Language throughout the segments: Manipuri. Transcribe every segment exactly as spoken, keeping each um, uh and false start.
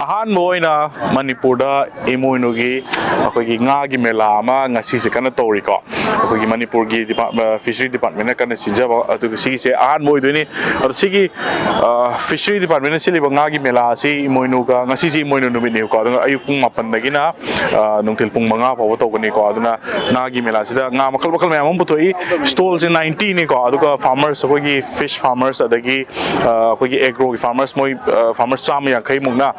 ꯑꯍꯥꯟꯕ ꯑꯣꯏꯅ ꯃꯅꯤꯄꯨꯔꯗ ꯏꯃꯣꯏꯅꯨꯒꯤ ꯑꯩꯈꯣꯏꯒꯤ ꯉꯥꯒꯤ ꯃꯦꯂꯥ ꯑꯃ ꯉꯁꯤꯁꯦ ꯀꯟꯅ ꯇꯧꯔꯤꯀꯣ꯫ ꯑꯩꯈꯣꯏꯒꯤ ꯃꯅꯤꯄꯨꯔꯒꯤ ꯗꯤꯄꯥꯔꯠ-, ꯑ, ꯐꯤꯁꯔꯤ ꯗꯤꯄꯥꯔꯠꯃꯦꯟꯅ ꯀꯟꯅ ꯁꯤꯟꯖꯕ, ꯑꯗꯨꯒ ꯁꯤꯒꯤꯁꯦ ꯑꯍꯥꯟꯕ ꯑꯣꯏꯗꯣꯏꯅꯤ꯫ ꯑꯗꯣ ꯁꯤꯒꯤ, ꯑ, ꯐꯤꯁꯔꯤ ꯗꯤꯄꯥꯔꯠꯃꯦꯟꯅ ꯁꯤꯜꯂꯤꯕ ꯉꯥꯒꯤ ꯃꯦꯂꯥ ꯑꯁꯤ ꯏꯃꯣꯏꯅꯨꯒ, ꯉꯁꯤꯁꯦ ꯏꯃꯣꯏꯅꯨ ꯅꯨꯃꯤꯠꯅꯤꯀꯣ, ꯑꯗꯨꯒ ꯑꯌꯨꯛ ꯄꯨꯡ ꯃꯥꯄꯟꯗꯒꯤꯅ, ꯑ, ꯅꯨꯡꯊꯤꯜ ꯄꯨꯡ ꯃꯉꯥ ꯐꯥꯎꯕ ꯇꯧꯒꯅꯤꯀꯣ꯫ ꯑꯗꯨꯅ ꯉꯥꯒꯤ ꯃꯦꯂꯥꯁꯤꯗ ꯉꯥ ꯃꯈꯜ ꯃꯈꯜ ꯃꯌꯥꯝ ꯑꯃ ꯄꯨꯊꯣꯛꯏ꯫ ꯁ꯭ꯇꯣꯜꯁꯦ ꯅꯥꯏꯟꯇꯤꯅꯤꯀꯣ, ꯑꯗꯨꯒ ꯐꯥꯔꯃꯔꯁ, ꯑꯩꯈꯣꯏꯒꯤ ꯐꯤꯁ ꯐꯥꯔꯃꯔꯁ, ꯑꯗꯒꯤ, ꯑ, ꯑꯩꯈꯣꯏꯒꯤ ꯑꯦꯒ꯭ꯔꯣꯒꯤ ꯐꯥꯔꯃꯔꯁ, ꯃꯣꯏ, ꯑ, ꯐꯥꯔꯃꯔꯁ ꯆꯥꯝꯃ ꯌꯥꯡꯈꯩꯃꯨꯛꯅ,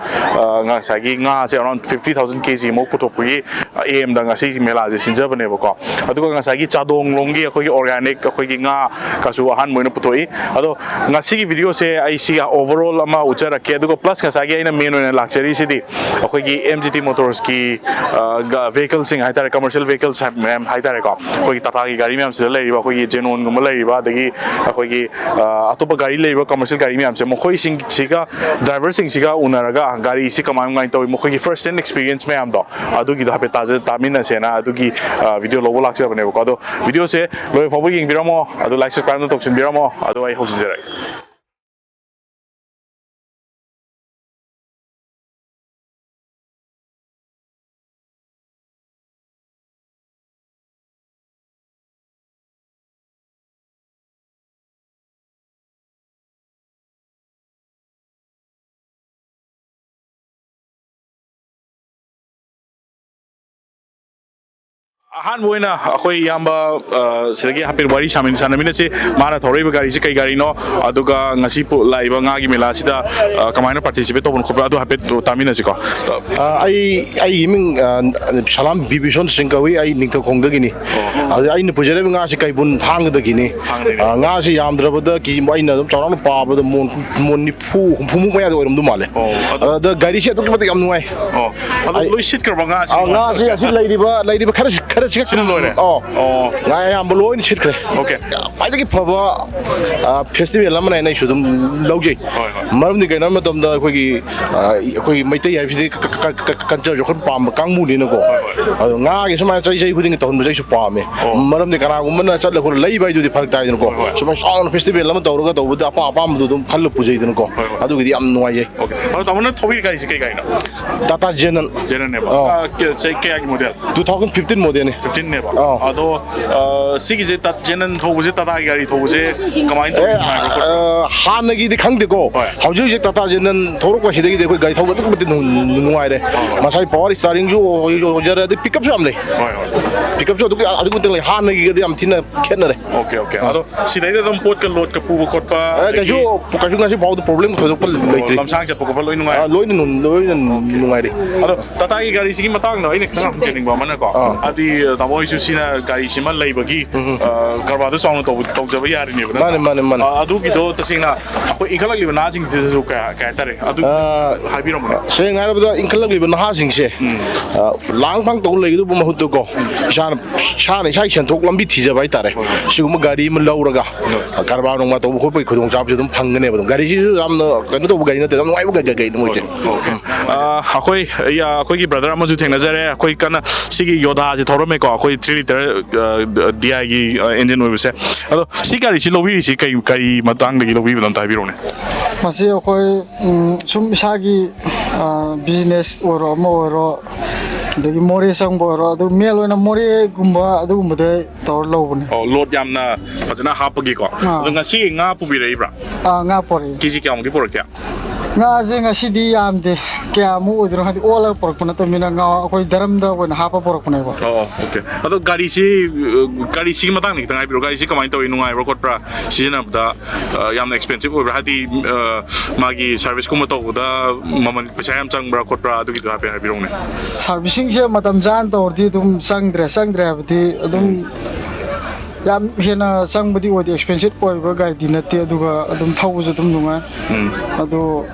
ꯑ, ꯉꯁꯥꯏꯒꯤ ꯉꯥꯁꯦ around fifty thousand K G ꯃꯨꯛ ꯄꯨꯊꯣꯛꯄꯒꯤ ꯑꯦꯝꯗ ꯉꯁꯤ ꯃꯦꯂꯥꯁꯦ ꯁꯤꯟꯖꯕꯅꯦꯕꯀꯣ꯫ ꯑꯗꯨꯒ ꯉꯁꯥꯏꯒꯤ ꯆꯥꯗꯣꯡꯂꯣꯝꯒꯤ ꯑꯩꯈꯣꯏꯒꯤ organic ꯑꯩꯈꯣꯏꯒꯤ ꯉꯥ ꯀꯁꯨ ꯑꯍꯥꯟꯕ ꯑꯣꯏꯅ ꯄꯨꯊꯣꯛꯏ꯫ ꯑꯗꯣ ꯉꯁꯤꯒꯤ ꯚꯤꯗꯤꯑꯣꯁꯦ ꯑꯩ ꯁꯤ overall ꯑꯃ ꯎꯠꯆꯔꯛꯀꯦ, ꯑꯗꯨꯒ plus ꯉꯁꯥꯏꯒꯤ ꯑꯩꯅ main ꯑꯣꯏꯅ ꯂꯥꯛꯆꯔꯤꯁꯤꯗꯤ ꯑꯩꯈꯣꯏꯒꯤ M G T Motorsꯀꯤ, ꯑ, ꯒ-, vehicleꯁꯤꯡ ꯍꯥꯏꯇꯥꯔꯦ, commercial vehicles ꯍꯥꯏ-, ꯃꯌꯥꯝ ꯍꯥꯏꯇꯥꯔꯦꯀꯣ꯫ ꯑꯩꯈꯣꯏꯒꯤ ꯇꯥꯇꯥꯒꯤ ꯒꯥꯔꯤ ꯃꯌꯥꯝꯁꯤꯗ ꯂꯩꯔꯤꯕ, ꯑꯩꯈꯣꯏꯒꯤ Xenonꯒꯨꯝꯕ ꯂꯩꯔꯤꯕ, ꯑꯗꯒꯤ ꯑꯩꯈꯣꯏꯒꯤ, ꯑ, ꯑꯇꯣꯞꯄ ꯒꯥꯔꯤ ꯂꯩꯔꯤꯕ commercial ꯒꯥꯔꯤ ꯃꯌꯥꯝꯁꯦ, ꯃꯈꯣꯏꯁꯤꯡꯁꯤꯒ, driverꯁꯤꯡꯁꯤꯒ ꯎꯅꯔꯒ ꯒꯥꯔꯤꯁꯤ ꯀꯃꯥꯏ ꯀꯃꯥꯏꯅ ꯇꯧꯋꯤ, ꯃꯈꯣꯏꯒꯤ first hand experience ꯃꯌꯥꯝꯗꯣ, ꯑꯗꯨꯒꯤꯗꯣ ꯍꯥꯏꯐꯦꯠ ꯇꯥꯖ-, ꯇꯥꯃꯤꯟꯅꯁꯦꯅ ꯑꯗꯨꯒꯤ, ꯑ, ꯚꯤꯗꯤꯑꯣ ꯂꯧꯕ ꯂꯥꯛꯆꯕꯅꯦꯕꯀꯣ꯫ ꯑꯗꯣ ꯚꯤꯗꯤꯑꯣꯁꯦ ꯂꯣꯏ ꯐꯥꯎꯕ ꯌꯦꯡꯕꯤꯔꯝꯃꯣ, ꯑꯗꯨ like subscribe ꯇꯧꯁꯤꯟꯕꯤꯔꯝꯃꯣ, ꯑꯗꯨ ꯑꯩ ꯍꯧꯖꯤꯟꯖꯔꯛꯑꯒꯦ꯫ ꯑꯍꯥꯟꯕ ꯑꯣꯏꯅ ꯑꯩꯈꯣꯏ ꯏꯌꯥꯝꯕ, ꯑ, ꯁꯤꯗꯒꯤ ꯍꯥꯏꯐꯦꯠ ꯋꯥꯔꯤ ꯁꯥꯃꯤꯟ-, ꯁꯥꯟꯅꯃꯤꯟꯅꯁꯤ꯫ ꯃꯥꯅ ꯊꯧꯔꯛꯏꯕ ꯒꯥꯔꯤꯁꯤ ꯀꯩ ꯒꯥꯔꯤꯅꯣ, ꯑꯗꯨꯒ ꯉꯁꯤ ꯄꯨ-, ꯂꯥꯛꯏꯕ ꯉꯥꯒꯤ ꯃꯦꯂꯥꯁꯤꯗ, ꯑ, ꯀꯃꯥꯏꯅ participate ꯇꯧꯕꯅꯣ ꯈꯣꯠꯄꯅꯣ, ꯑꯗꯨ ꯍꯥꯏꯐꯦꯠ ꯇꯥꯃꯤꯟꯅꯁꯤꯀꯣ꯫ ꯑ, ꯑꯩ, ꯑꯩꯒꯤ ꯃꯤꯡ, ꯑ, ꯁꯂꯥꯝ ꯕꯤꯕꯤꯁꯣꯟ ꯁꯤꯡ ꯀꯧꯏ꯫ ꯑꯩ ꯅꯤꯡꯊꯧꯈꯣꯡꯗꯒꯤꯅꯤ꯫ ꯑꯣ꯫ ꯑꯗ ꯑꯩꯅ ꯄꯨꯖꯔꯤꯕ ꯉꯥꯁꯤ ꯀꯩꯕꯨꯜ ꯊꯥꯡꯒꯗꯒꯤꯅꯤ꯫ ꯊꯥꯡꯒꯗꯒꯤꯅꯤ꯫ ꯑ, ꯉꯥꯁꯤ ꯌꯥꯝꯗ꯭ꯔꯕꯗ ꯀꯦꯖꯤ, ꯑꯩꯅ ꯑꯗꯨꯝ ꯆꯥꯎꯔꯥꯛꯅ ꯄꯥꯕꯗ ꯃꯣꯟ, ꯃꯣꯟ ꯅꯤꯐꯨ, ꯍꯨꯝꯐꯨꯃꯨꯛ ꯃꯌꯥꯗ ꯑꯣꯏꯔꯝꯗꯧ ꯃꯥꯜꯂꯦ꯫ ꯑꯣ, ꯑꯗꯨ ꯑꯗ ꯒꯥꯔꯤꯁꯤ ꯑꯗꯨꯛꯀꯤ ꯃꯇꯤꯛ ꯌꯥꯝ ꯅꯨꯡꯉꯥꯏ꯫ ꯑꯣ, ꯑꯗꯨ ꯑꯩ ꯂꯣꯏ ꯁꯤꯠꯈ꯭ꯔꯕ ꯉꯥꯁꯤ? ꯑ, ꯉꯥꯁꯤ ꯑꯁꯤ ꯂꯩꯔꯤꯕ, ꯂꯩꯔꯤꯕ ꯈꯔ, ꯈꯔ ꯁꯤꯅ ꯂꯣꯏꯔꯦ? ꯑꯣ꯫ ꯑꯣ꯫ ꯉꯥ ꯑꯌꯥꯝꯕ ꯂꯣꯏꯅ ꯁꯤꯠꯈ꯭ꯔꯦ꯫ ꯑꯣꯀꯦ꯫ ꯈ꯭ꯋꯥꯏꯗꯒꯤ ꯐꯕ, ꯑ, ꯐꯦꯁꯇꯤꯚꯦꯜ ꯑꯃꯅ ꯍꯥꯏꯅ ꯑꯩꯁꯨ ꯑꯗꯨꯝ ꯂꯧꯖꯩ꯫ ꯍꯣꯏ, ꯍꯣꯏ꯫ ꯃꯔꯝꯗꯤ ꯀꯩꯅꯣ ꯍꯥꯏꯕ ꯃꯇꯝꯗ ꯑꯩꯈꯣꯏꯒꯤ, ꯑ, ꯑꯩꯈꯣꯏꯒꯤ ꯃꯩꯇꯩ ꯍꯥꯏꯕꯁꯤꯗꯤ ꯀ-, ꯀ-, ꯀ-, ꯀ-, ꯀꯜꯆꯔꯁꯨ ꯑꯩꯈꯣꯏꯅ ꯄꯥꯝꯕ ꯀꯥꯡꯕꯨꯅꯤꯅꯀꯣ꯫ ꯍꯣꯏ, ꯍꯣꯏ꯫ ꯑꯗꯣ ꯉꯥꯒꯤ ꯁꯨꯃꯥꯏꯅ ꯆꯍꯤ, ꯆꯍꯤ ꯈꯨꯗꯤꯡꯒꯤ ꯇꯧꯍꯟꯕꯁꯦ ꯑꯩꯁꯨ ꯄꯥꯝꯃꯦ꯫ ꯑꯣ꯫ ꯃꯔꯝꯗꯤ ꯀꯅꯥꯒꯨꯝꯕꯅ ꯆꯠꯂ ꯈꯣꯠꯂ ꯂꯩꯕ ꯍꯥꯏꯗꯨꯗꯤ ꯐꯔꯛ ꯇꯥꯏꯗꯅꯀꯣ꯫ ꯍꯣꯏ, ꯍꯣꯏ꯫ ꯁꯨꯃꯥꯏꯅ ꯆꯥꯎꯅ ꯐꯦꯁꯇꯤꯚꯦꯜ ꯑꯃ ꯇꯧꯔꯒ ꯇꯧꯕꯗ ꯑꯄꯥꯝ ꯑꯄꯥꯝꯕꯗꯨ ꯑꯗꯨꯝ ꯈꯜꯂ ꯄꯨꯖꯩꯗꯅꯀꯣ꯫ ꯍꯣꯏ, ꯍꯣꯏ꯫ ꯑꯗꯨꯒꯤꯗꯤ ꯌꯥꯝ ꯅꯨꯡꯉꯥꯏꯖꯩ꯫ ꯑꯣꯀꯦ꯫ ꯑꯗꯣ ꯇꯥꯃꯣꯅ ꯊꯧꯕꯤꯔꯤ ꯒꯥꯔꯤꯁꯦ ꯀꯩ ꯒꯥꯔꯤꯅꯣ? ꯇꯥꯇꯥ ꯖꯦꯅꯟ꯫ ꯖꯦꯅꯟꯅꯦꯕ? ꯑꯥ꯫ ꯑꯥ, ꯀ-, ꯆꯍꯤ ꯀꯌꯥꯒꯤ ꯃꯣꯗꯦꯜ? Two thousand fifteen ꯃꯣꯗꯦꯜꯅꯤ꯫ Fifteenꯅꯦꯕ? ꯑꯥ꯫ ꯑꯗꯣ, ꯑꯥ, ꯁꯤꯒꯤꯁꯦ ꯇꯥ-, ꯖꯦꯅꯟ ꯊꯧꯕꯁꯦ, ꯇꯥꯇꯥꯒꯤ ꯒꯥꯔꯤ ꯊꯧꯕꯁꯦ ꯀꯃꯥꯏꯅ ꯇꯧꯒꯦ? ꯑꯦ, ꯅꯨꯡꯉꯥꯏꯕ꯭ꯔꯥ ꯈꯣꯠꯄ꯭ꯔꯥ? ꯑꯥ, ꯍꯥꯟꯅꯒꯤꯗꯤ ꯈꯪꯗꯦꯀꯣ꯫ ꯍꯣꯏ꯫ ꯍꯧꯖꯤꯛ ꯍꯧꯖꯤꯛ ꯇꯥꯇꯥ ꯖꯦꯅꯟ ꯊꯧꯔꯛꯄꯁꯤꯗꯒꯤꯗꯤ ꯑꯩꯈꯣꯏ ꯒꯥꯔꯤ ꯊꯧꯕ ꯑꯗꯨꯛꯀꯤ ꯃꯇꯤꯛ ꯅꯨꯡ-, ꯅꯨꯡꯉꯥꯏꯔꯦ꯫ ꯍꯣꯏ, ꯍꯣꯏ꯫ ꯃꯁꯥꯏ ꯄꯋꯥꯔ ꯁ꯭ꯇꯥꯔꯤꯡꯁꯨ ꯑꯣꯏ-, ꯑꯣꯏꯖꯔꯦ, ꯑꯗꯩ ꯄꯤꯛꯀꯞꯁꯨ ꯌꯥꯝ ꯂꯩ꯫ ꯍꯣꯏ, ꯍꯣꯏ꯫ ꯄꯤꯛꯀꯞꯁꯨ ꯑꯗꯨꯛꯀꯤ, ꯑꯗꯨꯛꯀꯤ ꯃꯇꯤꯛ ꯂꯩ꯫ ꯍꯥꯟꯅꯒꯤꯒꯗꯤ ꯌꯥꯝ ꯊꯤꯅ ꯈꯦꯠꯅꯔꯦ꯫ Okay, okay. ꯑꯗꯣ ꯁꯤꯗꯩꯗ ꯑꯗꯨꯝ ꯄꯣꯠꯀ ꯂꯣꯗꯀ ꯄꯨꯕ ꯈꯣꯠꯄ, ꯑꯦ, ꯑꯗꯒꯤ ꯀꯩꯁꯨ, ꯀꯩꯁꯨ ꯉꯁꯤ ꯐꯥꯎꯗ ꯄ꯭ꯔꯣꯕ꯭ꯂꯦꯝ ꯊꯣꯏꯗꯣꯛꯄ ꯑꯣ, ꯂꯩꯇ꯭ꯔꯤ꯫ ꯂꯝꯁꯥꯡ ꯆꯠꯄ ꯈꯣꯠꯄ ꯂꯣꯏ ꯅꯨꯡꯉꯥꯏ? ꯑꯥ, ꯂꯣꯏꯅ ꯅꯨꯡ-, ꯂꯣꯏꯅ ꯑꯣꯀꯦ꯫ ꯅꯨꯡꯉꯥꯏꯔꯤ꯫ ꯑꯗꯣ ꯇꯥꯇꯥꯒꯤ ꯒꯥꯔꯤꯁꯤꯒꯤ ꯃꯇꯥꯡꯗ ꯑꯩꯅ ꯈꯤꯇꯪ ꯍꯪꯖꯅꯤꯡꯕ ꯑꯃꯅꯀꯣ, ꯑꯥ꯫ ꯍꯥꯏꯗꯤ, ꯇꯥꯃꯣ ꯍꯣꯏꯁꯨ ꯁꯤꯅ ꯒꯥꯔꯤꯁꯤꯃ ꯂꯩꯕꯒꯤ, ꯎꯝ, ꯎꯝ꯫ ꯑ, ꯀꯔꯕꯥꯔꯗꯣ ꯆꯥꯎꯅ ꯇꯧꯕ, ꯇꯧꯖꯕ ꯌꯥꯔꯤꯅꯦꯕ, ꯅꯠꯇ꯭ꯔꯥ? ꯃꯥꯅꯦ, ꯃꯥꯅꯦ, ꯃꯥꯅꯦ꯫ ꯑ, ꯑꯗꯨꯒꯤꯗꯣ ꯇꯁꯦꯡꯅ ꯑꯩꯈꯣꯏ ꯏꯟꯈꯠꯂꯛꯂꯤꯕ ꯅꯍꯥꯁꯤꯡꯁꯤꯗꯁꯨ ꯀꯌꯥ, ꯀꯩ ꯍꯥꯏꯇꯥꯔꯦ, ꯑꯗꯨ ꯑ, ꯍꯥꯏꯕꯤꯔꯝꯃꯨꯅꯦ꯫ ꯁꯦꯡꯅ ꯍꯥꯏꯔꯕꯗ ꯏꯟꯈꯠꯂꯛꯂꯤꯕ ꯅꯍꯥꯁꯤꯡꯁꯦ, ꯎꯝ꯫ ꯑ, ꯂꯥꯡ ꯐꯥꯡ ꯇꯧ ꯂꯩꯒꯗꯧꯕ ꯃꯍꯨꯠꯇꯀꯣ, ꯎꯝ꯫ ꯏꯁꯥꯅ, ꯏꯁꯥꯅ ꯏꯁꯥꯒꯤ ꯁꯦꯟꯊꯣꯛ ꯂꯝꯕꯤ ꯊꯤꯖꯕ ꯍꯥꯏꯇꯥꯔꯦ꯫ ꯍꯣꯏ, ꯍꯣꯏ꯫ ꯁꯤꯒꯨꯝꯕ ꯒꯥꯔꯤ ꯑꯃ ꯂꯧꯔꯒ, ꯍꯣꯏ꯫ ꯀꯔꯕꯥꯔ ꯅꯨꯡꯕꯥꯔ ꯇꯧꯕ ꯈꯣꯠꯄꯒꯤ ꯈꯨꯗꯣꯡꯆꯥꯕꯁꯨ ꯑꯗꯨꯝ ꯐꯪꯒꯅꯦꯕ꯫ ꯑꯗꯨꯝ ꯒꯥꯔꯤꯁꯤꯁꯨ ꯌꯥꯝꯅ ꯀꯩꯅꯣ ꯇꯧꯕ ꯒꯥꯔꯤ ꯅꯠꯇꯦ, ꯌꯥꯝ ꯅꯨꯡꯉꯥꯏꯕ ꯒꯥꯔꯤ, ꯒꯥꯔꯤꯅꯤ ꯃꯣꯏꯁꯦ꯫ ꯑꯣꯀꯦ꯫ ꯑ, ꯑꯩꯈꯣꯏ, ꯑꯩ, ꯑꯩꯈꯣꯏꯒꯤ ꯕ꯭ꯔꯗꯔ ꯑꯃꯁꯨ ꯊꯦꯡꯅꯖꯔꯦ꯫ ꯑꯩꯈꯣꯏ ꯀꯟꯅ ꯁꯤꯒꯤ ꯌꯣꯗꯥꯁꯦ ꯊꯧꯔꯝꯃꯦꯀꯣ, ꯑꯩꯈꯣꯏ three litre, ꯑ, D Iꯒꯤ, ꯑ, engine ꯑꯣꯏꯕꯁꯦ꯫ ꯑꯗꯣ ꯁꯤ ꯒꯥꯔꯤꯁꯤ ꯂꯧꯕꯤꯔꯤꯁꯤ ꯀꯩ, ꯀꯔꯤ ꯃꯇꯥꯡꯗꯒꯤ ꯂꯧꯕꯤꯕꯅꯣ ꯑꯝꯇ ꯍꯥꯏꯕꯤꯔꯛꯎꯅꯦ꯫ ꯃꯁꯤ ꯑꯩꯈꯣꯏ, ꯎꯝ, ꯁꯨꯝ ꯏꯁꯥꯒꯤ, ꯑ, business ꯑꯣꯏꯔꯣ, ꯑꯃ ꯑꯣꯏꯔꯣ, ꯑꯗꯒꯤ ꯃꯣꯔꯦ ꯆꯪꯕ ꯑꯣꯏꯔꯣ, ꯑꯗꯨ main ꯑꯣꯏꯅ ꯃꯣꯔꯦꯒꯨꯝꯕ ꯑꯗꯨꯒꯨꯝꯕꯗ ꯇꯧꯔ ꯂꯧꯕꯅꯦ꯫ ꯑꯣ, load ꯌꯥꯝꯅ ꯐꯖꯅ ꯍꯥꯞꯄꯒꯤꯀꯣ꯫ ꯑꯥ꯫ ꯑꯗꯣ ꯉꯁꯤ ꯉꯥ ꯄꯨꯕꯤꯔꯛꯏꯕ꯭ꯔꯥ? ꯑꯥ, ꯉꯥ ꯄꯣꯔꯛꯑꯦ꯫ ꯀꯦꯖꯤ ꯀꯌꯥꯃꯨꯛꯇꯤ ꯄꯨꯔꯛꯀꯦ? ꯉꯥꯁꯦ ꯉꯁꯤꯗꯤ ꯌꯥꯝꯗꯦ, ꯀꯌꯥꯃꯨꯛ ꯑꯣꯏꯗꯣꯏꯅꯣ ꯈꯪꯗꯦ, ꯑꯣꯜꯂꯒ ꯄꯨꯔꯛꯄ ꯅꯠꯇꯕꯅꯤꯅ ꯉꯥ ꯑꯩꯈꯣꯏ ꯗꯔꯝꯗ ꯑꯣꯏꯅ ꯍꯥꯞꯄ ꯄꯨꯔꯛꯄꯅꯦꯕ꯫ ꯑꯣ, okay꯫ ꯑꯗꯣ ꯒꯥꯔꯤꯁꯤ, ꯑ, ꯒꯥꯔꯤꯁꯤꯒꯤ ꯃꯇꯥꯡꯗ ꯈꯤꯇꯪ ꯍꯥꯏꯕꯤꯔꯣ, ꯒꯥꯔꯤꯁꯤ ꯀꯃꯥꯏꯅ ꯇꯧꯋꯤ, ꯅꯨꯡꯉꯥꯏꯕ꯭ꯔꯥ ꯈꯣꯠꯄ꯭ꯔꯥ ꯁꯤꯖꯤꯟꯅꯕꯗ? ꯑ, ꯌꯥꯝꯅ expensive ꯑꯣꯏꯕ꯭ꯔꯥ? ꯍꯥꯏꯗꯤ, ꯑ, ꯃꯥꯒꯤ serviceꯀꯨꯝꯕ ꯇꯧꯕꯗ ꯃꯃꯜ ꯄꯩꯁꯥ ꯌꯥꯝ ꯆꯪꯕ꯭ꯔꯥ ꯈꯣꯠꯄ꯭ꯔꯥ, ꯑꯗꯨꯒꯤꯗꯣ ꯍꯥꯏꯐꯦꯠ ꯍꯥꯏꯕꯤꯔꯛꯎꯅꯦ꯫ Servicingꯁꯦ ꯃꯇꯝ ꯆꯥꯅ ꯇꯧꯔꯗꯤ ꯑꯗꯨꯝ ꯆꯪꯗ꯭ꯔꯦ, ꯆꯪꯗ꯭ꯔꯦ ꯍꯥꯏꯕꯗꯤ ꯑꯗꯨꯝ ꯌꯥꯝ ꯍꯦꯟꯅ ꯆꯪꯕꯗꯤ ꯑꯣꯏꯗꯦ, ꯑꯦꯛꯁꯄꯦꯟꯁꯤꯞ ꯑꯣꯏꯕ ꯒꯥꯔꯤꯗꯤ ꯅꯠꯇꯦ, ꯑꯗꯨꯒ ꯑꯗꯨꯝ ꯊꯧꯕꯁꯨ ꯑꯗꯨꯝ ꯅꯨꯡꯉꯥꯏ꯫ ꯎꯝ꯫ ꯑꯗꯣ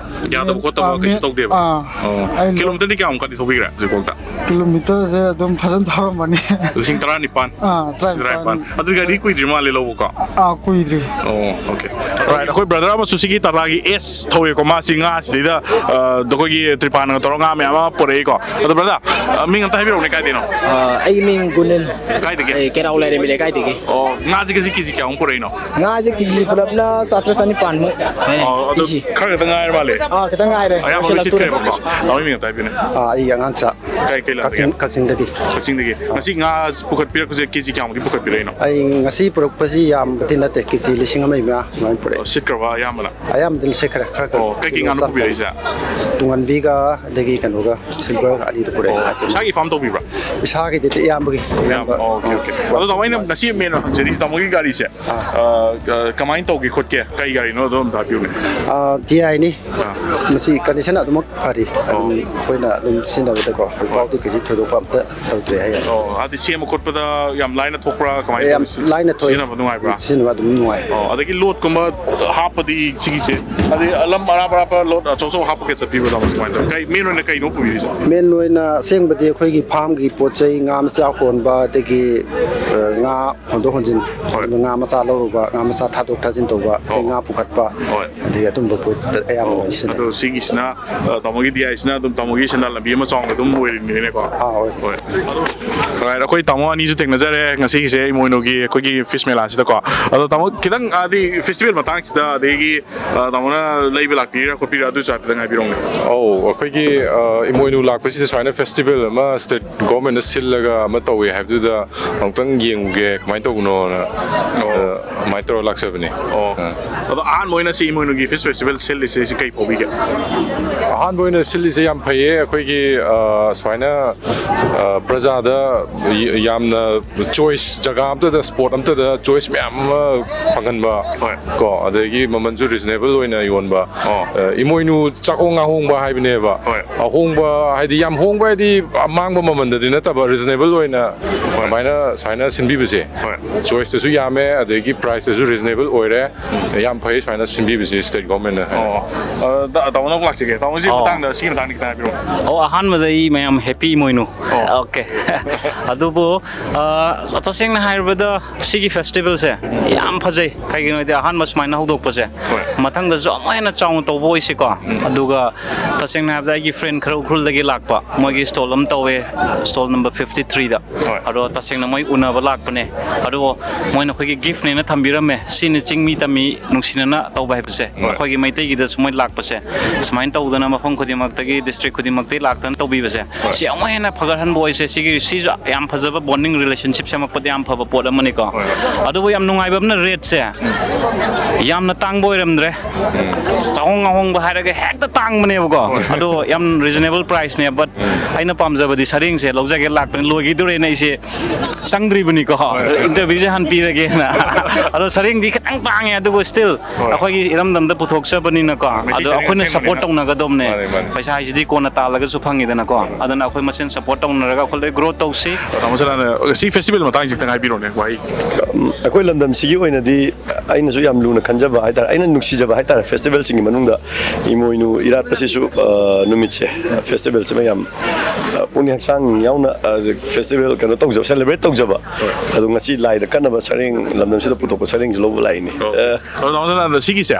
ꯌꯥꯗꯕ ꯈꯣꯠꯇꯕ ꯑꯥ, ꯀꯩꯁꯨ ꯃꯤ-, ꯇꯧꯗꯦꯕ? ꯑꯥ꯫ ꯑꯣ꯫ ꯑꯩ ꯀꯤꯂꯣꯃꯤꯇꯔꯗꯤ ꯀꯌꯥꯃꯨꯛꯀꯗꯤ ꯊꯧꯕꯤꯈ꯭ꯔꯦ ꯍꯧꯖꯤꯛꯐꯥꯎꯗ? ꯀꯤꯂꯣꯃꯤꯇꯔꯁꯦ ꯑꯗꯨꯝ ꯐꯖꯅ ꯊꯧꯔꯝꯃꯅꯤ꯫ ꯂꯤꯁꯤꯡ ꯇꯔꯥꯅꯤꯄꯥꯟ? ꯑꯥ, ꯂꯤꯁꯤꯡ ꯇꯔꯥꯅꯤꯄꯥꯟ꯫ ꯇꯔꯥꯅꯤꯄꯥꯟ꯫ ꯑꯗꯨꯗꯤ ꯒꯥꯔꯤ ꯀꯨꯏꯗ꯭ꯔꯤ ꯃꯥꯜꯂꯦ ꯂꯧꯕꯀꯣ? ꯑꯥ, ꯀꯨꯏꯗ꯭ꯔꯤ꯫ ꯑꯣ, okay꯫ Right, ꯑꯩꯈꯣꯏ brother ꯑꯃꯁꯨ ꯁꯤꯒꯤ ꯇꯥꯇꯥꯒꯤ S ꯊꯧꯋꯦꯀꯣ, ꯃꯥꯁꯤ ꯉꯥ ꯁꯤꯗꯩꯗ, ꯑ, ꯑꯩꯈꯣꯏꯒꯤ ꯇ꯭ꯔꯤꯄꯥꯟꯒ ꯇꯧꯔꯒ ꯉꯥ ꯃꯌꯥꯝ ꯑꯃ ꯄꯨꯔꯛꯏꯀꯣ꯫ ꯑꯗꯣ brother, ꯑ, ꯃꯤꯡ ꯑꯝꯇ ꯍꯥꯏꯕꯤꯔꯛꯎꯅꯦ, ꯀꯥꯏꯗꯩꯅꯣ? ꯑ, ꯑꯩꯒꯤ ꯃꯤꯡ ꯒꯨꯅꯤꯜ꯫ ꯀꯥꯏꯗꯒꯤ? ꯑꯩ ꯀꯦꯔꯥꯎ ꯂꯥꯏꯔꯦꯝꯕꯤ ꯂꯩꯀꯥꯏꯗꯒꯤ꯫ ꯑꯣ, ꯉꯥꯁꯤ ꯉꯁꯤ ꯀꯦꯖꯤ ꯀꯌꯥꯃꯨꯛ ꯄꯨꯔꯛꯏꯅꯣ? ꯉꯥꯁꯦ ꯀꯦꯖꯤ ꯄꯨꯂꯞꯅ ꯆꯥꯇ꯭ꯔꯦꯠ ꯆꯥꯅꯤꯄꯥꯟꯃꯨꯛ꯫ ꯑꯣ, ꯑꯗꯨ ꯀꯦꯖꯤ꯫ ꯈꯔ ꯈꯛꯇ ꯉꯥꯏꯔ ꯃꯥꯜꯂꯦ꯫ ꯑꯥ, ꯈꯤꯇꯪ ꯉꯥꯏꯔꯦ, ꯑꯌꯥꯝꯕ ꯂꯣꯏꯁꯤꯜꯂꯛꯇꯣꯔꯦ꯫ ꯂꯣꯏꯁꯤꯟꯈ꯭ꯔꯦꯕꯀꯣ꯫ ꯇꯥꯃꯣꯒꯤ ꯃꯤꯡ ꯑꯝꯇ ꯍꯥꯏꯕꯤꯌꯨꯅꯦ꯫ ꯑꯥ, ꯑꯩꯒꯤ ꯑꯉꯥꯡꯆꯥ꯫ ꯀꯥꯏ, ꯀꯩ ꯂꯝꯗꯒꯤ? ꯀꯛꯆꯤꯡ, ꯀꯛꯆꯤꯡꯗꯒꯤ꯫ ꯀꯛꯆꯤꯡꯗꯒꯤ꯫ ꯉꯁꯤ ꯉꯥ ꯄꯨꯈꯠꯄꯤꯔꯛꯄꯁꯦ ꯀꯦꯖꯤ ꯀꯌꯥꯃꯨꯛꯀꯤ ꯄꯨꯈꯠꯄꯤꯔꯛꯏꯅꯣ? ꯑꯩ ꯉꯁꯤ ꯄꯨꯔꯛꯄꯁꯤ ꯌꯥꯝꯕꯗꯤ ꯅꯠꯇꯦ, ꯀꯦꯖꯤ ꯂꯤꯁꯤꯡ ꯑꯃꯒꯤ ꯃꯌꯥ ꯑꯗꯨꯃꯥꯏꯅ ꯄꯨꯔꯛꯑꯦ꯫ ꯑꯣ, ꯁꯤꯠꯈ꯭ꯔꯕ ꯑꯌꯥꯝꯕꯅ? ꯑꯌꯥꯝꯕꯗꯤ ꯁꯤꯠꯈ꯭ꯔꯦ, ꯈꯔ ꯈꯔ ꯑꯣ, ꯀꯩꯀꯩ ꯀꯤꯂꯣ ꯉꯥꯅꯣ ꯆꯥꯝ ꯄꯨꯕꯤꯔꯛꯏꯁꯦ? ꯆꯥꯝ꯫ ꯇꯨꯡꯍꯟꯕꯤꯒ ꯑꯗꯒꯤ ꯀꯩꯅꯣꯒ, silver ꯑꯅꯤꯗꯨ ꯄꯨꯔꯛꯑꯦ꯫ ꯑꯣ, ꯉꯥ ꯏꯁꯥꯒꯤ farm ꯇꯧꯕꯤꯕ꯭ꯔꯥ? ꯏꯁꯥꯒꯤꯗꯤ ꯏꯌꯥꯝꯕꯒꯤ, ꯌꯥꯝ, ꯏꯌꯥꯝꯕ꯫ ꯑꯣ, okay, okay꯫ ꯑꯗꯣ ꯇꯥꯃꯣ, ꯑꯩꯅ ꯉꯁꯤ main ꯑꯣꯏꯅ ꯍꯪꯖꯔꯤꯁꯤ ꯇꯥꯃꯣꯒꯤ ꯒꯥꯔꯤꯁꯦ, ꯑꯥ꯫ ꯑ, ꯀ-, ꯀꯃꯥꯏꯅ ꯇꯧꯒꯦ ꯈꯣꯠꯀꯦ? ꯀꯩ ꯒꯥꯔꯤꯅꯣ ꯑꯗꯣ ꯑꯝꯇ ꯍꯥꯏꯕꯤꯌꯨꯅꯦ꯫ ꯑꯥ, T I ꯅꯤ꯫ ꯑꯥ꯫ ꯃꯁꯤ condition ꯑꯗꯨꯃꯛ ꯐꯔꯤ꯫ ꯑꯣ꯫ ꯑꯗꯨꯝ ꯑꯩꯈꯣꯏꯅ ꯑꯗꯨꯝ ꯁꯤꯖꯤꯟꯅꯕꯗꯀꯣ, ꯍꯧꯖꯤꯛꯐꯥꯎꯗꯤ ꯀꯩꯁꯨ ꯊꯣꯏꯗꯣꯛꯄ ꯑꯝꯇ ꯇꯧꯗ꯭ꯔꯦ ꯍꯥꯏꯌꯦ꯫ ꯑꯣ, ꯑꯗꯨꯗꯤ ꯁꯦꯝꯕ ꯈꯣꯠꯄꯗ ꯌꯥꯝ ꯂꯥꯏꯅ ꯊꯣꯛꯄ꯭ꯔꯥ? ꯀꯃꯥꯏꯅ ꯌꯥꯝ ꯇꯧꯋꯤ? ꯂꯥꯏꯅ ꯊꯣꯛꯑꯦ꯫ ꯁꯤꯖꯤꯟꯅꯕ ꯅꯨꯡꯉꯥꯏꯕ꯭ꯔꯥ? ꯁꯤꯖꯤꯟꯅꯕ ꯑꯗꯨꯝ ꯅꯨꯡꯉꯥꯏ꯫ ꯑꯣ, ꯑꯗꯒꯤ load ꯀꯨꯝꯕ ꯍꯥꯞꯄꯗꯤ ꯁꯤꯒꯤꯁꯦ, ꯑꯗꯩ ꯑꯂꯝ ꯑꯔꯥꯞ ꯑꯔꯥꯞꯄ load ꯑꯆꯧ ꯑꯆꯧ ꯍꯥꯞꯄꯒ ꯆꯠꯄꯤꯕ꯭ꯔꯥ, ꯇꯥꯃꯣ, ꯀꯃꯥꯏꯅ ꯇꯧꯋꯤ? ꯀꯩ main ꯑꯣꯏꯅ ꯀꯩꯅꯣ ꯄꯨꯕꯤꯔꯤꯁꯦ? Main ꯑꯣꯏꯅ ꯑꯁꯦꯡꯕꯗꯤ ꯑꯩꯈꯣꯏꯒꯤ farmꯒꯤ ꯄꯣꯠ ꯆꯩ, ꯉꯥ ꯃꯆꯥ ꯍꯣꯟꯕ, ꯑꯗꯒꯤ, ꯑ, ꯉꯥ ꯍꯣꯟꯗꯣꯛ ꯍꯣꯟꯖꯤꯟ, ꯍꯣꯏ꯫ ꯉꯥ ꯃꯆꯥ ꯂꯧꯔꯨꯕ, ꯉꯥ ꯃꯆꯥ ꯊꯥꯗꯣꯛ ꯊꯥꯖꯤꯟ ꯇꯧꯕ, ꯑꯗꯩ ꯑꯣ꯫ ꯉꯥ ꯄꯨꯈꯠꯄ, ꯍꯣꯏ꯫ ꯑꯗꯒꯤ ꯑꯗꯨꯝꯕ ꯄꯣꯠꯇ ꯑꯌꯥꯝꯕ ꯑꯣ, ꯂꯣꯏ ꯁꯤꯖꯤꯟꯅꯩ꯫ ꯑꯗꯣ ꯁꯤꯒꯤꯁꯤꯅ, ꯑ, ꯇꯥꯃꯣꯒꯤ T I ꯁꯤꯅ ꯑꯗꯨꯝ ꯇꯥꯃꯣꯒꯤ ꯁꯦꯟꯗꯥꯟ ꯂꯝꯕꯤ ꯑꯃ ꯆꯥꯎꯅ ꯑꯗꯨꯝ ꯑꯣꯏꯔꯤꯅꯤꯅꯦꯀꯣ? ꯑꯥ, ꯑꯣꯏ꯫ ꯍꯣꯏ꯫ ꯑꯗꯣ, alright, ꯑꯩꯈꯣꯏ ꯇꯥꯃꯣ ꯑꯅꯤꯁꯨ ꯊꯦꯡꯅꯖꯔꯦ ꯉꯁꯤꯒꯤꯁꯦ ꯏꯃꯣꯏꯅꯨꯒꯤ ꯑꯩꯈꯣꯏꯒꯤ fish ꯃꯦꯂꯥꯁꯤꯗꯀꯣ꯫ ꯑꯗꯣ ꯇꯥꯃꯣ, ꯈꯤꯇꯪ, ꯍꯥꯏꯗꯤ, festival ꯃꯇꯥꯡꯁꯤꯗ, ꯑꯗꯒꯤ, ꯑ, ꯇꯥꯃꯣꯅ ꯂꯩꯕ ꯂꯥꯛꯄꯤꯔꯤꯔꯥ ꯈꯣꯠꯄꯤꯔꯥ, ꯑꯗꯨꯁꯨ ꯍꯥꯏꯐꯦꯠꯇꯪ ꯍꯥꯏꯕꯤꯔꯛꯎꯅꯦ꯫ ꯑꯧ, ꯑꯩꯈꯣꯏꯒꯤ, ꯑ, ꯏꯃꯣꯏꯅꯨ ꯂꯥꯛꯄꯁꯤꯗ ꯁꯨꯃꯥꯏꯅ festival ꯑꯃ state governmentꯅ ꯁꯤꯜꯂꯒ ꯑꯃ ꯇꯧꯋꯦ ꯍꯥꯏꯕꯗꯨꯗ ꯑꯃꯨꯛꯇꯪ ꯌꯦꯡꯉꯨꯒꯦ, ꯀꯃꯥꯏꯅ ꯇꯧꯕꯅꯣꯅ, ꯑꯣ꯫ ꯑ, ꯑꯗꯨꯃꯥꯏꯅ ꯇꯧꯔ ꯂꯥꯛꯆꯕꯅꯤ꯫ ꯑꯣ꯫ ꯑ꯫ ꯑꯗꯣ ꯑꯍꯥꯟꯕ ꯑꯣꯏꯅ ꯁꯤ ꯏꯃꯣꯏꯅꯨꯒꯤ fish festival ꯁꯤꯜꯂꯤꯁꯦ ꯁꯤ ꯀꯩ ꯐꯥꯎꯕꯤꯒꯦ? ꯑꯍꯥꯟꯕ ꯑꯣꯏꯅ ꯁꯤꯜꯂꯤꯁꯦ ꯌꯥꯝ ꯐꯩꯌꯦ꯫ ꯑꯩꯈꯣꯏꯒꯤ ꯑ, ꯁꯨꯃꯥꯏꯅ ꯑ, ꯄ꯭ꯔꯖꯥꯗ ꯌꯥꯝꯅ ꯆꯣꯏꯁ, ꯖꯒꯥ ꯑꯝꯇꯗ, ꯁ꯭ꯄꯣꯠ ꯑꯝꯇꯗ ꯆꯣꯏꯁ ꯃꯌꯥꯝ ꯑꯃ ꯐꯪꯍꯟꯕ꯫ ꯍꯣꯏ꯫ ꯀꯣ, ꯑꯗꯒꯤ ꯃꯃꯜꯁꯨ ꯔꯤꯖꯅꯦꯕꯜ ꯑꯣꯏꯅ ꯌꯣꯟꯕ꯫ ꯑꯣ꯫ ꯑ, ꯏꯃꯣꯏꯅꯨ ꯆꯥꯛꯍꯣꯡ ꯉꯥꯍꯣꯡꯕ ꯍꯥꯏꯕꯅꯦꯕ꯫ ꯍꯣꯏ꯫ ꯑꯍꯣꯡꯕ ꯍꯥꯏꯗꯤ ꯌꯥꯝ ꯍꯣꯡꯕ ꯍꯥꯏꯗꯤ ꯑꯃꯥꯡꯕ ꯃꯃꯜꯗꯗꯤ ꯅꯠꯇꯕ, ꯔꯤꯖꯅꯦꯕꯜ ꯑꯣꯏꯅ ꯑꯗꯨꯃꯥꯏꯅ ꯁꯨꯃꯥꯏꯅ ꯁꯤꯟꯕꯤꯕꯁꯦ꯫ ꯍꯣꯏ꯫ ꯆꯣꯏꯁꯇꯁꯨ ꯌꯥꯝꯃꯦ, ꯑꯗꯒꯤ ꯄ꯭ꯔꯥꯏꯁꯇꯁꯨ ꯔꯤꯖꯅꯦꯕꯜ ꯑꯣꯏꯔꯦ꯫ ꯌꯥꯝ ꯐꯩ ꯁꯨꯃꯥꯏꯅ ꯁꯤꯟꯕꯤꯕꯁꯦ ꯁ꯭ꯇꯦꯠ ꯒꯣꯔꯃꯦꯟꯅ꯫ ꯑꯣ꯫ ꯑ, ꯇꯥ- ꯇꯥꯃꯣꯅ ꯑꯃꯨꯛ ꯂꯥꯛꯆꯒꯦ꯫ ꯇꯥꯃꯣ, ꯁꯤ ꯑꯣ꯫ ꯃꯇꯥꯡꯗ, ꯁꯤꯒꯤ ꯃꯇꯥꯡꯗ ꯈꯤꯇꯪ ꯍꯥꯏꯕꯤꯔꯛꯑꯣ꯫ ꯑꯣ, ꯑꯍꯥꯟꯕꯗ ꯑꯩ ꯃꯌꯥꯝ ꯍꯦꯄꯤ ꯏꯃꯣꯏꯅꯨ꯫ ꯑꯣ꯫ ꯑꯣꯀꯦ꯫ ꯑꯗꯨꯕꯨ ꯑ, ꯇꯁꯦꯡꯅ ꯍꯥꯏꯔꯕꯗ ꯁꯤꯒꯤ ꯐꯦꯁꯇꯤꯚꯦꯜꯁꯦ ꯌꯥꯝ ꯐꯖꯩ꯫ ꯀꯩꯒꯤꯅꯣ ꯍꯥꯏꯗꯤ ꯑꯍꯥꯟꯕ ꯁꯨꯃꯥꯏꯅ ꯍꯧꯗꯣꯛꯄꯁꯦ, ꯍꯣꯏ꯫ ꯃꯊꯪꯗꯁꯨ ꯑꯃꯨꯛ ꯍꯦꯟꯅ ꯆꯥꯎꯅ ꯇꯧꯕ ꯑꯣꯏꯁꯤꯀꯣ꯫ ꯑꯗꯨꯒ ꯇꯁꯦꯡꯅ ꯍꯥꯏꯔꯕꯗ ꯑꯩꯒꯤ ꯐ꯭ꯔꯦꯟ ꯈꯔ ꯎꯈ꯭ꯔꯨꯜꯗꯒꯤ ꯂꯥꯛꯄ, ꯃꯣꯏꯒꯤ ꯁ꯭ꯇꯣꯜ ꯑꯃ ꯇꯧꯋꯦ, ꯁ꯭ꯇꯣꯜ ꯅꯝꯕꯔ ꯐꯤꯐꯇꯤ ꯊ꯭ꯔꯤꯗ꯫ ꯍꯣꯏ꯫ ꯑꯗꯣ ꯇꯁꯦꯡꯅ ꯃꯣꯏ ꯎꯅꯕ ꯂꯥꯛꯄꯅꯦ꯫ ꯑꯗꯨꯕꯨ ꯃꯣꯏꯅ ꯑꯩꯈꯣꯏꯒꯤ ꯒꯤꯐꯅꯦꯅ ꯊꯝꯕꯤꯔꯝꯃꯦ꯫ ꯁꯤꯅꯤ ꯆꯤꯡꯃꯤ ꯇꯝꯃꯤ ꯅꯨꯡꯁꯤꯅꯅ ꯇꯧꯕ ꯍꯥꯏꯕꯁꯦ꯫ ꯍꯣꯏ꯫ ꯑꯩꯈꯣꯏꯒꯤ ꯃꯩꯇꯩꯒꯤꯗꯁꯨ ꯃꯣꯏ ꯂꯥꯛꯄꯁꯦ ꯁꯨꯃꯥꯏꯅ ꯇꯧꯗꯅ ꯃꯐꯝ ꯈꯨꯗꯤꯡꯃꯛꯇꯒꯤ, ꯗꯤꯁꯇ꯭ꯔꯤꯛ ꯈꯨꯗꯤꯡꯃꯛꯇꯒꯤ ꯂꯥꯛꯇꯅ ꯇꯧꯕꯤꯕꯁꯦ, ꯁꯤ ꯑꯃꯨꯛ ꯍꯦꯟꯅ ꯐꯒꯠꯍꯟꯕ ꯑꯣꯏꯁꯦ꯫ ꯁꯤꯒꯤ, ꯁꯤꯁꯨ ꯌꯥꯝ ꯐꯖꯕ ꯕꯣꯟꯗꯤꯡ ꯔꯤꯂꯦꯁꯟꯁꯤꯞ ꯁꯦꯝꯃꯛꯄꯗ ꯌꯥꯝ ꯐꯕ ꯄꯣꯠ ꯑꯃꯅꯤꯀꯣ꯫ ꯍꯣꯏ, ꯍꯣꯏ꯫ ꯑꯗꯨꯕꯨ ꯌꯥꯝ ꯅꯨꯡꯉꯥꯏꯕ ꯑꯃꯅ ꯔꯦꯠꯁꯦ ꯌꯥꯝꯅ ꯇꯥꯡꯕ ꯑꯣꯏꯔꯝꯗ꯭ꯔꯦ꯫ ꯆꯥꯍꯣꯡ ꯑꯍꯣꯡꯕ ꯍꯥꯏꯔꯒ ꯍꯦꯛꯇ ꯇꯥꯡꯕꯅꯦꯕꯀꯣ꯫ ꯑꯗꯣ ꯌꯥꯝ ꯔꯤꯖꯅꯦꯕꯜ ꯄ꯭ꯔꯥꯏꯁꯅꯦ꯫ ꯕꯠ ꯑꯩꯅ ꯄꯥꯝꯖꯕꯗꯤ ꯁꯔꯦꯡꯁꯦ ꯂꯧꯖꯒꯦ ꯂꯥꯛꯄꯅꯤ, ꯂꯣꯏꯈꯤꯗꯣꯔꯦꯅ ꯑꯩꯁꯦ ꯆꯪꯗ꯭ꯔꯤꯕꯅꯤꯀꯣ꯫ ꯏꯟꯇꯔꯚ꯭ꯌꯨꯁꯦ ꯍꯥꯟꯅ ꯄꯤꯔꯒꯦꯅ꯫ ꯑꯗꯣ ꯁꯔꯦꯡꯗꯤ ꯈꯤꯇꯪ ꯇꯥꯡꯉꯦ, ꯑꯗꯨꯕꯨ ꯁ꯭ꯇꯤꯜ ꯑꯩꯈꯣꯏꯒꯤ ꯏꯔꯝꯗꯝꯗ ꯄꯨꯊꯣꯛꯆꯕꯅꯤꯅꯀꯣ꯫ ꯃꯩꯇꯩ ꯑꯗꯣ ꯁꯔꯦꯡ ꯑꯩꯈꯣꯏꯅ ꯑꯁꯦꯡꯕꯅꯤꯅ꯫ ꯁꯞꯄꯣꯔꯠ ꯇꯧꯅꯒꯗꯧꯕꯅꯦ꯫ ꯃꯥꯅꯦ, ꯃꯥꯅꯦ꯫ ꯄꯩꯁꯥ ꯍꯥꯏꯁꯤꯗꯤ ꯀꯣꯟꯅ ꯇꯥꯜꯂꯒꯁꯨ ꯐꯪꯉꯤꯗꯅꯀꯣ꯫ ꯑꯗꯨꯅ ꯑꯩꯈꯣꯏ ꯃꯁꯦꯟ ꯁꯞꯄꯣꯔꯠ ꯇꯧꯅꯔꯒ ꯑꯩꯈꯣꯏ ꯂꯣꯏ ꯒ꯭ꯔꯣ ꯇꯧꯁꯤ꯫ ꯇꯥꯃꯣ ꯁꯅꯥꯅ ꯁꯤ ꯐꯦꯁꯇꯤꯚꯦꯜ ꯃꯇꯥꯡꯁꯤ ꯈꯤꯇꯪ ꯍꯥꯏꯕꯤꯔꯣꯅꯦ, ꯋꯥꯍꯩ꯫ ꯑꯩꯈꯣꯏ ꯂꯝꯗꯝꯁꯤꯒꯤ ꯑꯣꯏꯅꯗꯤ ꯑꯩꯅꯁꯨ ꯌꯥꯝ ꯂꯨꯅ ꯈꯟꯖꯕ ꯍꯥꯏꯇꯥꯔꯦ, ꯑꯩꯅ ꯅꯨꯡꯁꯤꯖꯕ ꯍꯥꯏꯇꯥꯔꯦ, ꯐꯦꯁꯇꯤꯚꯦꯜꯁꯤꯡꯒꯤ ꯃꯅꯨꯡꯗ ꯏꯃꯣꯏꯅꯨ ꯏꯔꯥꯠꯄꯁꯤꯁꯨ, ꯑ, ꯅꯨꯃꯤꯠꯁꯦ, ꯐꯦꯁꯇꯤꯚꯦꯜꯁꯤꯃ ꯌꯥꯝ, ꯑ, ꯄꯨꯛꯅꯤꯡ ꯍꯛꯆꯥꯡ ꯌꯥꯎꯅ, ꯑ, ꯐꯦꯁꯇꯤꯚꯦꯜ ꯀꯩꯅꯣ ꯇꯧꯖꯕ, ꯁꯦꯂꯦꯕ꯭ꯔꯦꯠ ꯇꯧꯖꯕ꯫ ꯑꯗꯣ ꯉꯁꯤ ꯂꯥꯏꯗ ꯀꯠꯅꯕ ꯁꯔꯦꯡ, ꯂꯝꯗꯝꯁꯤꯗ ꯄꯨꯊꯣꯛꯄ ꯁꯔꯦꯡꯁꯤ ꯂꯧꯕ ꯂꯥꯛꯏꯅꯤ꯫ ꯑ, ꯑꯗꯣ ꯇꯥꯃꯣ ꯁꯅꯥꯅ ꯁꯤꯒꯤꯁꯦ,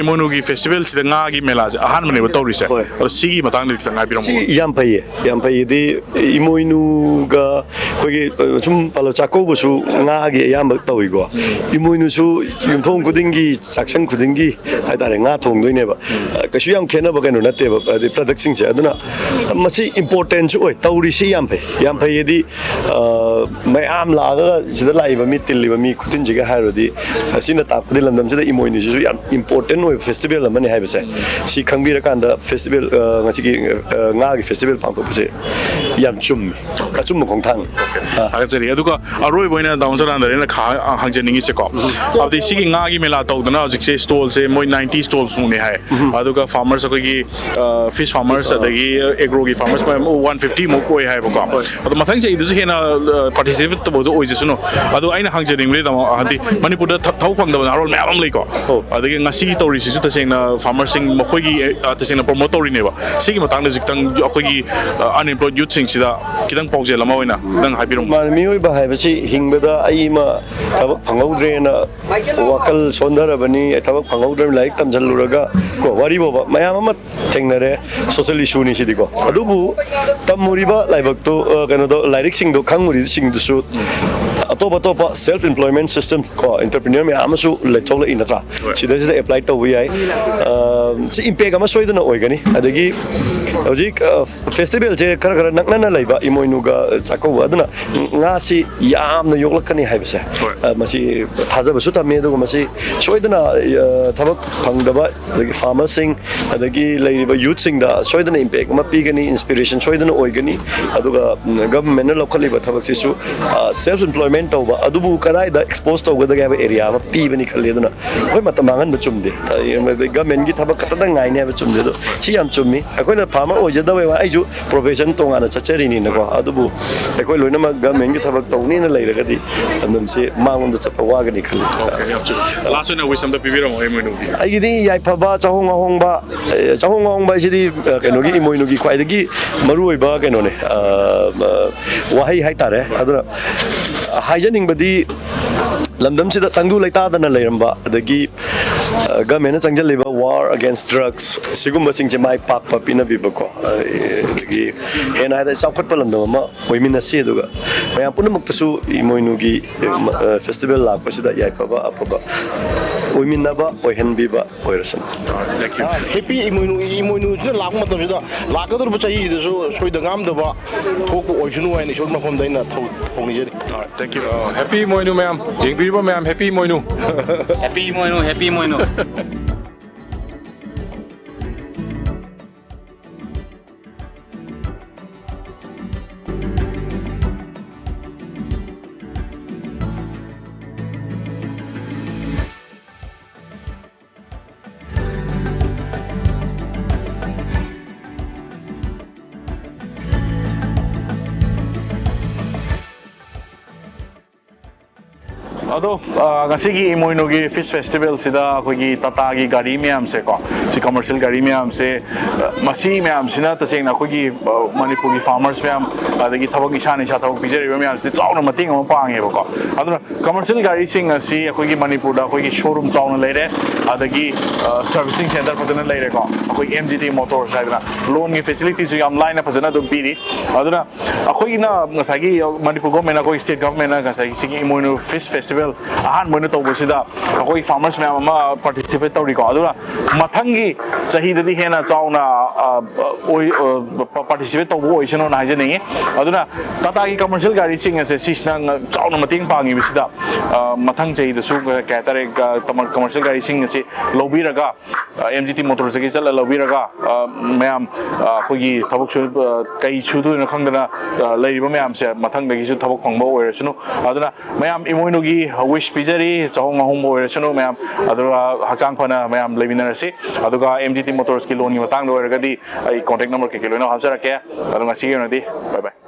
ꯏꯃꯣꯏꯅꯨꯒꯤ ꯐꯦꯁꯇꯤꯚꯦꯜꯁꯤꯗ ꯉꯥꯒꯤ ꯃꯦꯂꯥꯁꯦ ꯑꯍꯥꯟꯕꯅꯦꯕ ꯇꯧꯔꯤꯁꯦ꯫ ꯍꯣꯏ꯫ ꯑꯗꯣ ꯁꯤꯒꯤ ꯃꯇꯥꯡꯗꯗꯤ ꯈꯤꯇꯪ ꯍꯥꯏꯕꯤꯔꯝꯃꯣ꯫ ꯁꯤ ꯌꯥꯝ ꯐꯩꯌꯦ, ꯌꯥꯝ ꯐꯩꯌꯦꯗꯤ ꯏꯃꯣꯏꯅꯨꯒ ꯑꯩꯈꯣꯏꯒꯤ, ꯑ, ꯁꯨꯝ ꯄꯥꯂꯣ ꯆꯥꯛꯀꯧꯕꯁꯨ ꯉꯥꯒꯤ ꯑꯌꯥꯝꯕ ꯇꯧꯏꯀꯣ꯫ ꯏꯃꯣꯏꯅꯨꯁꯨ ꯌꯨꯝꯊꯣꯡ ꯈꯨꯗꯤꯡꯒꯤ, ꯆꯥꯛꯁꯪ ꯈꯨꯗꯤꯡꯒꯤ ꯍꯥꯏꯇꯥꯔꯦ, ꯉꯥ ꯊꯣꯡꯗꯣꯏꯅꯦꯕ꯫ ꯑ, ꯀꯩꯁꯨ ꯌꯥꯝ ꯈꯦꯠꯅꯕ ꯀꯩꯅꯣ ꯅꯠꯇꯦꯕ, ꯍꯥꯏꯗꯤ ꯄ꯭ꯔꯗꯛꯁꯤꯡꯁꯦ꯫ ꯑꯗꯨꯅ ꯃꯁꯤ ꯏꯝꯄꯣꯔꯇꯦꯟꯁꯨ ꯑꯣꯏ, ꯇꯧꯔꯤꯁꯤ ꯌꯥꯝ ꯐꯩ꯫ ꯌꯥꯝ ꯐꯩꯌꯦꯗꯤ, ꯑ, ꯃꯌꯥꯝ ꯂꯥꯛꯑꯒ ꯁꯤꯗ ꯂꯥꯛꯏꯕ ꯃꯤ, ꯇꯤꯜꯂꯤꯕ ꯃꯤ ꯈꯨꯇꯤꯟꯁꯤꯒ ꯍꯥꯏꯔꯨꯔꯗꯤ, ꯑ, ꯁꯤꯅ ꯇꯥꯛꯄꯗꯤ ꯂꯝꯗꯝꯁꯤꯗ ꯏꯃꯣꯏꯅꯨꯁꯤꯁꯨ ꯌꯥꯝ ꯏꯝꯄꯣꯔꯇꯦꯟ ꯑꯣꯏꯕ ꯐꯦꯁꯇꯤꯚꯦꯜ ꯑꯃꯅꯤ ꯍꯥꯏꯕꯁꯦ꯫ ꯁꯤ ꯈꯪꯕꯤꯔꯀꯥꯟꯗ ꯐꯦꯁꯇꯤꯚꯦꯜ, ꯑ, ꯉꯁꯤꯒꯤ, ꯑ, ꯉꯥꯒꯤ ꯐꯦꯁꯇꯤꯚꯦꯜ ꯄꯥꯡꯊꯣꯛꯄꯁꯦ ꯌꯥꯝ ꯆꯨꯝꯃꯤ, ꯑꯆꯨꯝꯕ ꯈꯣꯡꯊꯥꯡꯅꯤ꯫ ꯑ, ꯊꯥꯒꯠꯆꯔꯤ꯫ ꯑꯗꯨꯒ ꯑꯔꯣꯏꯕ ꯑꯣꯏꯅ ꯗꯥ ꯆꯔꯥꯟꯗꯔꯦꯅ ꯈꯥ-, ꯑ, ꯍꯪꯖꯅꯤꯡꯉꯤꯁꯦꯀꯣ, ꯍꯥꯏꯕꯗꯤ ꯁꯤꯒꯤ ꯉꯥꯒꯤ ꯃꯦꯂꯥ ꯇꯧꯗꯅ ꯍꯧꯖꯤꯛꯁꯦ ꯁ꯭ꯇꯣꯜꯁꯦ ꯃꯣꯏ ꯅꯥꯏꯟꯇꯤ ꯁ꯭ꯇꯣꯜ ꯁꯨꯡꯅꯦ ꯍꯥꯏ꯫ ꯑꯗꯨꯒ ꯐꯥꯔꯃꯔꯁ ꯑꯩꯈꯣꯏꯒꯤ, ꯑ, ꯐꯤꯁ ꯐꯥꯔꯃꯔꯁ ꯑꯗꯒꯤ ꯑꯦꯒ꯭ꯔꯣꯒꯤ ꯐꯥꯔꯃꯔꯁ ꯃꯌꯥꯝ ꯋꯥꯟ ꯐꯤꯐꯇꯤ ꯃꯨꯛ ꯑꯣꯏ ꯍꯥꯏꯕꯀꯣ꯫ ꯑꯗꯣ ꯃꯊꯪ ꯆꯍꯤꯗꯁꯨ ꯍꯦꯟꯅ, ꯑ, ꯄꯥꯔꯇꯤꯁꯤꯄꯦꯠ ꯇꯧꯕꯗꯣ ꯑꯣꯏꯖꯁꯅꯨ꯫ ꯑꯗꯣ ꯑꯩꯅ ꯍꯪꯖꯅꯤꯡꯕꯗꯤ ꯇꯥꯃꯣ, ꯍꯥꯏꯗꯤ ꯃꯅꯤꯄꯨꯔꯗ ꯊ-, ꯊꯕꯛ ꯐꯪꯗꯕ ꯅꯍꯥꯔꯣꯜ ꯃꯌꯥꯝ ꯑꯃ ꯂꯩꯀꯣ꯫ ꯑꯗꯒꯤ ꯉꯁꯤ ꯇꯧꯔꯤꯁꯤꯁꯨ ꯇꯁꯦꯡꯅ ꯐꯥꯔꯃꯔꯁꯤꯡ ꯃꯈꯣꯏꯒꯤ, ꯑ, ꯇꯁꯦꯡꯅ ꯄ꯭ꯔꯣꯃꯣꯠ ꯇꯧꯔꯤꯅꯦꯕ꯫ ꯁꯤꯒꯤ ꯃꯇꯥꯡꯗꯁꯨ ꯈꯤꯇꯪ ꯑꯩꯈꯣꯏꯒꯤ, ꯑ, ꯑꯟꯑꯦꯝꯄ꯭ꯂꯣꯏꯗ ꯌꯨꯠꯁꯤꯡꯁꯤꯗ ꯈꯤꯇꯪ ꯄꯥꯎꯖꯦꯜ ꯑꯃ ꯑꯣꯏꯅ ꯈꯤꯇꯪ ꯍꯥꯏꯕꯤꯔꯝꯃꯨ꯫ ꯃꯥꯅꯦ, ꯃꯤꯑꯣꯏꯕ ꯍꯥꯏꯕꯁꯤ ꯍꯤꯡꯕꯗ ꯑꯩ ꯑꯃ ꯊꯕꯛ ꯐꯪꯍꯧꯗ꯭ꯔꯦꯅ ꯋꯥꯈꯜ ꯁꯣꯟꯊꯔꯕꯅꯤ, ꯊꯕꯛ ꯐꯪꯍꯧꯗ꯭ꯔꯕꯅꯤ, ꯂꯥꯏꯔꯤꯛ ꯇꯝꯁꯤꯜꯂꯨꯔꯒ ꯀꯣ, ꯋꯥꯔꯤ ꯐꯥꯎꯕ ꯃꯌꯥꯝ ꯑꯃ ꯊꯦꯡꯅꯔꯦ, ꯁꯣꯁꯦꯜ ꯏꯁꯨꯅꯤ ꯁꯤꯗꯤꯀꯣ꯫ ꯑꯗꯨꯕꯨ ꯇꯝꯃꯨꯔꯤꯕ ꯂꯥꯏꯕꯛꯇꯨ, ꯑ, ꯀꯩꯅꯣꯗꯣ, ꯂꯥꯏꯔꯤꯛꯁꯤꯡꯗꯣ ꯈꯪꯉꯨꯔꯤꯕꯁꯤꯡꯗꯨꯁꯨ ꯑꯇꯣꯞ ꯑꯇꯣꯞꯄ ꯁꯦꯜꯐ ꯑꯦꯝꯄ꯭ꯂꯣꯏꯃꯦꯟ ꯁꯤꯁꯇꯦꯝ ꯀꯣ, ꯑꯦꯟꯇꯔꯄ꯭ꯔꯤꯅꯔ ꯃꯌꯥꯝ ꯑꯃꯁꯨ ꯂꯩꯊꯣꯛꯂꯛꯏ ꯅꯠꯇ꯭ꯔꯥ? ꯁꯤꯗꯩꯁꯤꯗ ꯑꯦꯄ꯭ꯂꯥꯏ ꯇꯧꯕ ꯌꯥꯏ꯫ ꯑ, ꯁꯤ ꯏꯝꯄꯦꯛ ꯑꯃ ꯁꯣꯏꯗꯅ ꯑꯣꯏꯒꯅꯤ꯫ ꯑꯗꯒꯤ ꯍꯧꯖꯤꯛ, ꯑ, ꯐꯦꯁꯇꯤꯚꯦꯜꯁꯦ ꯈꯔ ꯈꯔ ꯅꯛꯅꯅ ꯂꯩꯕ ꯏꯃꯣꯏꯅꯨꯒ ꯆꯥꯛꯀꯧꯕ, ꯑꯗꯨꯅ ꯉꯥꯁꯤ ꯌꯥꯝꯅ ꯌꯣꯛꯂꯛꯀꯅꯤ ꯍꯥꯏꯕꯁꯦ, ꯑ, ꯃꯁꯤ ꯊꯥꯖꯕꯁꯨ ꯊꯝꯃꯤ꯫ ꯑꯗꯨꯒ ꯃꯁꯤ ꯁꯣꯏꯗꯅ, ꯑ, ꯊꯕꯛ ꯐꯪꯗꯕ ꯑꯗꯒꯤ ꯐꯥꯔꯃꯔꯁꯤꯡ ꯑꯗꯒꯤ ꯂꯩꯔꯤꯕ ꯌꯨꯠꯁꯤꯡꯗ ꯁꯣꯏꯗꯅ ꯏꯝꯄꯦꯛ ꯑꯃ ꯄꯤꯒꯅꯤ, ꯏꯟꯁꯄꯤꯔꯦꯁꯟ ꯁꯣꯏꯗꯅ ꯑꯣꯏꯒꯅꯤ꯫ ꯑꯗꯨꯒ, ꯎꯝ, ꯒꯚꯔꯟꯃꯦꯟꯠꯅ ꯂꯧꯈꯠꯂꯤꯕ ꯊꯕꯛꯁꯤꯁꯨ, ꯑ, ꯁꯦꯜꯐ ꯑꯦꯝꯄ꯭ꯂꯣꯏꯃꯦꯟꯠ ꯇꯧꯕ, ꯑꯗꯨꯕꯨ ꯀꯗꯥꯏꯗ ꯑꯦꯛꯁꯄꯣꯖ ꯇꯧꯒꯗꯒꯦ ꯍꯥꯏꯕ ꯑꯦꯔꯤꯌꯥ ꯑꯃ ꯄꯤꯕꯅꯤ ꯈꯜꯂꯤ꯫ ꯑꯗꯨꯅ ꯑꯩꯈꯣꯏ ꯃꯇꯝ ꯃꯥꯡꯍꯟꯕ ꯆꯨꯝꯗꯦ꯫ ꯒꯚꯔꯟꯃꯦꯟꯠꯀꯤ ꯊꯕꯛ ꯈꯛꯇꯗ ꯉꯥꯏꯅꯤ ꯍꯥꯏꯕ ꯆꯨꯝꯗꯦ꯫ ꯑꯗꯣ ꯁꯤ ꯌꯥꯝ ꯆꯨꯝꯃꯤ꯫ ꯑꯩꯈꯣꯏꯅ ꯐꯥꯔꯃꯔ ꯑꯣꯏꯖꯗꯕꯩ ꯋꯥ, ꯑꯩꯁꯨ ꯄ꯭ꯔꯣꯐꯦꯁꯟ ꯇꯣꯉꯥꯟꯅ ꯆꯠꯆꯔꯤꯅꯤꯅꯀꯣ꯫ ꯑꯗꯨꯕꯨ ꯑꯩꯈꯣꯏ ꯂꯣꯏꯅꯃꯛ ꯒꯚꯔꯟꯃꯦꯟꯠꯀꯤ ꯊꯕꯛ ꯇꯧꯅꯤꯅ ꯂꯩꯔꯒꯗꯤ ꯑꯗꯨꯝ ꯁꯤ ꯃꯥꯡꯂꯣꯝꯗ ꯆꯠꯄ ꯋꯥꯒꯅꯤ ꯈꯜꯂꯤ꯫ ꯂꯥꯁ ꯑꯣꯏꯅ ꯋꯤꯁ ꯑꯝꯇ ꯄꯤꯕꯤꯔꯝꯃꯣ ꯏꯃꯣꯏꯅꯨꯒꯤ꯫ ꯑꯩꯒꯤꯗꯤ ꯌꯥꯏꯐꯕ, ꯆꯍꯣꯡ ꯑꯍꯣꯡꯕ, ꯑꯦ, ꯆꯍꯣꯡ ꯑꯍꯣꯡꯕ ꯍꯥꯏꯁꯤꯗꯤ, ꯑ, ꯀꯩꯅꯣꯒꯤ, ꯏꯃꯣꯏꯅꯨꯒꯤ ꯈ꯭ꯋꯥꯏꯗꯒꯤ ꯃꯔꯨꯑꯣꯏꯕ ꯀꯩꯅꯣꯅꯦ, ꯑ, ꯑ, ꯋꯥꯍꯩ ꯍꯥꯏꯇꯥꯔꯦ꯫ ꯑꯗꯨꯅ ꯍꯥꯏꯖꯅꯤꯡꯕꯗꯤ, ꯂꯝꯗꯝꯁꯤꯗ ꯇꯪꯗꯨ ꯂꯩꯇꯥꯗꯅ ꯂꯩꯔꯝꯕ, ꯑꯗꯒꯤ, ꯑ, ꯒꯚꯔꯟꯃꯦꯟꯠꯅ ꯆꯪꯁꯤꯜꯂꯤꯕ war against drugs ꯁꯤꯒꯨꯝꯕꯁꯤꯡꯁꯦ ꯃꯥꯏ ꯄꯥꯛꯄ ꯄꯤꯅꯕꯤꯕꯀꯣ, ꯑ, ꯑꯗꯒꯤ ꯍꯦꯟꯅ ꯍꯥꯏꯔ ꯆꯥꯎꯈꯠꯄ ꯂꯝꯗꯝ ꯑꯃ ꯑꯣꯏꯃꯤꯟꯅꯁꯤ꯫ ꯑꯗꯨꯒ ꯃꯌꯥꯝ ꯄꯨꯝꯅꯃꯛꯇꯁꯨ ꯏꯃꯣꯏꯅꯨꯒꯤ, ꯑ, ꯐꯦꯁꯇꯤꯚꯦꯜ ꯂꯥꯛꯄꯁꯤꯗ ꯌꯥꯏꯐꯕ ꯑꯐꯕ ꯑꯣꯏꯃꯤꯟꯅꯕ ꯑꯣꯏꯍꯟꯕꯤꯕ ꯑꯣꯏꯔꯁꯅꯨ꯫ ꯍꯦꯄꯤ ꯏꯃꯣꯏꯅꯨ, ꯏꯃꯣꯏꯅꯨꯁꯤꯅ ꯂꯥꯛꯄ ꯃꯇꯝꯁꯤꯗ ꯂꯥꯛꯀꯗꯧꯔꯤꯕ ꯆꯍꯤꯁꯤꯗꯁꯨ ꯁꯣꯏꯗ ꯉꯥꯝꯗꯕ ꯊꯣꯛꯄ ꯑꯣꯏꯁꯅꯨ ꯍꯥꯏꯅ ꯏꯁꯣꯔ ꯃꯐꯝꯗ ꯑꯩꯅ ꯊꯧ-, ꯊꯧꯅꯤꯖꯔꯤ꯫ Thank you. Happy ꯏꯃꯣꯏꯅꯨ ꯃꯌꯥꯝ, ꯌꯦꯡꯕꯤꯔꯤꯕ ꯃꯌꯥꯝ, happy ꯏꯃꯣꯏꯅꯨ꯫ Happy ꯏꯃꯣꯏꯅꯨ, happy ꯏꯃꯣꯏꯅꯨ꯫ ꯑꯗꯣ, ꯑ, ꯉꯁꯤꯒꯤ ꯏꯃꯣꯏꯅꯨꯒꯤ ꯐꯤꯁ ꯐꯦꯁꯇꯤꯚꯦꯜꯁꯤꯗ ꯑꯩꯈꯣꯏꯒꯤ ꯇꯥꯇꯥꯒꯤ ꯒꯥꯔꯤ ꯃꯌꯥꯝꯁꯦꯀꯣ, ꯁꯤ ꯀꯃꯔꯁꯤꯌꯦꯜ ꯒꯥꯔꯤ ꯃꯌꯥꯝꯁꯦ, ꯑ, ꯃꯁꯤ ꯃꯌꯥꯝꯁꯤꯅ ꯇꯁꯦꯡꯅ ꯑꯩꯈꯣꯏꯒꯤ, ꯑ, ꯃꯅꯤꯄꯨꯔꯒꯤ ꯐꯥꯔꯃꯔꯁ ꯃꯌꯥꯝ, ꯑꯗꯒꯤ ꯊꯕꯛ, ꯏꯁꯥꯅ ꯏꯁꯥ ꯊꯕꯛ ꯄꯤꯖꯔꯤꯕ ꯃꯌꯥꯝꯁꯤꯗ ꯆꯥꯎꯅ ꯃꯇꯦꯡ ꯑꯃ ꯄꯥꯡꯉꯦꯕꯀꯣ꯫ ꯑꯗꯨꯅ ꯀꯃꯔꯁꯤꯌꯦꯜ ꯒꯥꯔꯤꯁꯤꯡ ꯑꯁꯤ ꯑꯩꯈꯣꯏꯒꯤ ꯃꯅꯤꯄꯨꯔꯗ ꯑꯩꯈꯣꯏꯒꯤ ꯁꯣꯔꯨꯝ ꯆꯥꯎꯅ ꯂꯩꯔꯦ, ꯑꯗꯒꯤ, ꯑ, ꯁꯔꯚꯤꯁꯤꯡ ꯁꯦꯟꯇꯔ ꯐꯖꯅ ꯂꯩꯔꯦꯀꯣ꯫ ꯑꯩꯈꯣꯏ ꯑꯦꯝ ꯖꯤ ꯇꯤ ꯃꯣꯇꯣꯔꯁ ꯍꯥꯏꯗꯅ ꯂꯣꯟꯒꯤ ꯐꯦꯁꯤꯂꯤꯇꯤꯁꯨ ꯌꯥꯝ ꯂꯥꯏꯅ ꯐꯖꯅ ꯑꯗꯨꯝ ꯄꯤꯔꯤ꯫ ꯑꯗꯨꯅ ꯑꯩꯈꯣꯏꯒꯤꯅ ꯉꯁꯥꯏꯒꯤ ꯃꯅꯤꯄꯨꯔ ꯒꯣꯔꯃꯦꯟꯅ, ꯑꯩꯈꯣꯏ ꯁ꯭ꯇꯦꯠ ꯒꯣꯔꯃꯦꯟꯅ ꯉꯁꯥꯏꯒꯤ ꯁꯤꯒꯤ ꯏꯃꯣꯏꯅꯨ ꯐꯤꯁ ꯐꯦꯁꯇꯤꯚꯦꯜ ꯑꯍꯥꯟꯕ ꯑꯣꯏꯅ ꯇꯧꯕꯁꯤꯗ ꯑꯩꯈꯣꯏ ꯐꯥꯔꯃꯔꯁ ꯃꯌꯥꯝ ꯑꯃ ꯄꯥꯔꯇꯤꯁꯤꯄꯦꯠ ꯇꯧꯔꯤꯀꯣ꯫ ꯑꯗꯨꯅ ꯃꯊꯪꯒꯤ ꯆꯍꯤꯗꯗꯤ ꯍꯦꯟꯅ ꯆꯥꯎꯅ, ꯑ, ꯑꯣꯏ-, ꯑ, ꯄꯥꯔꯇꯤꯁꯤꯄꯦꯠ ꯇꯧꯕ ꯑꯣꯏꯁꯅꯨꯅ ꯍꯥꯏꯖꯅꯤꯡꯉꯤ꯫ ꯑꯗꯨꯅ ꯇꯥꯇꯥꯒꯤ ꯀꯃꯔꯁꯤꯌꯦꯜ ꯒꯥꯔꯤꯁꯤꯡ ꯑꯁꯦ ꯁꯤꯁꯤꯅ ꯉ-, ꯆꯥꯎꯅ ꯃꯇꯦꯡ ꯄꯥꯡꯉꯤꯕꯁꯤꯗ, ꯑ, ꯃꯊꯪ ꯆꯍꯤꯗꯁꯨ, ꯑ, ꯀꯩ ꯍꯥꯏꯇꯥꯔꯦ, ꯀ-, ꯀꯃꯔ-, ꯀꯃꯔꯁꯤꯌꯦꯜ ꯒꯥꯔꯤꯁꯤꯡ ꯑꯁꯤ ꯂꯧꯕꯤꯔꯒ, ꯑꯦꯝ ꯖꯤ ꯇꯤ ꯃꯣꯇꯣꯔꯁꯇꯒꯤ ꯆꯠꯂ ꯂꯧꯕꯤꯔꯒ, ꯑ, ꯃꯌꯥꯝ, ꯑ, ꯑꯩꯈꯣꯏꯒꯤ ꯊꯕꯛ ꯁꯨ-, ꯑ, ꯀꯩ ꯁꯨꯗꯣꯏꯅꯣ ꯈꯪꯗꯅ, ꯑ, ꯂꯩꯔꯤꯕ ꯃꯌꯥꯝꯁꯦ ꯃꯊꯪꯗꯒꯤꯁꯨ ꯊꯕꯛ ꯐꯪꯕ ꯑꯣꯏꯔꯁꯅꯨ꯫ ꯑꯗꯨꯅ ꯃꯌꯥꯝ ꯏꯃꯣꯏꯅꯨꯒꯤ ꯋꯤꯁ ꯄꯤꯖꯔꯤ, ꯆꯍꯣꯡ ꯑꯍꯣꯡꯕ ꯑꯣꯏꯔꯁꯅꯨ ꯃꯌꯥꯝ, ꯑꯗꯨꯒ ꯍꯛꯆꯥꯡ ꯐꯅ ꯃꯌꯥꯝ ꯂꯩꯃꯤꯟꯅꯔꯁꯤ꯫ ꯑꯗꯨꯒ ꯑꯦꯝ ꯖꯤ ꯇꯤ ꯃꯣꯇꯣꯔꯁꯀꯤ ꯂꯣꯟꯒꯤ ꯃꯇꯥꯡꯗ ꯑꯣꯏꯔꯒꯗꯤ ꯑꯩ ꯀꯣꯟꯇꯦꯛ ꯅꯝꯕꯔ ꯀꯩꯀꯩ ꯂꯣꯏꯅ ꯍꯥꯞꯆꯔꯛꯀꯦ꯫ ꯑꯗꯣ ꯉꯁꯤꯒꯤ ꯑꯣꯏꯅꯗꯤ ꯕꯥꯏ ꯕꯥꯏ꯫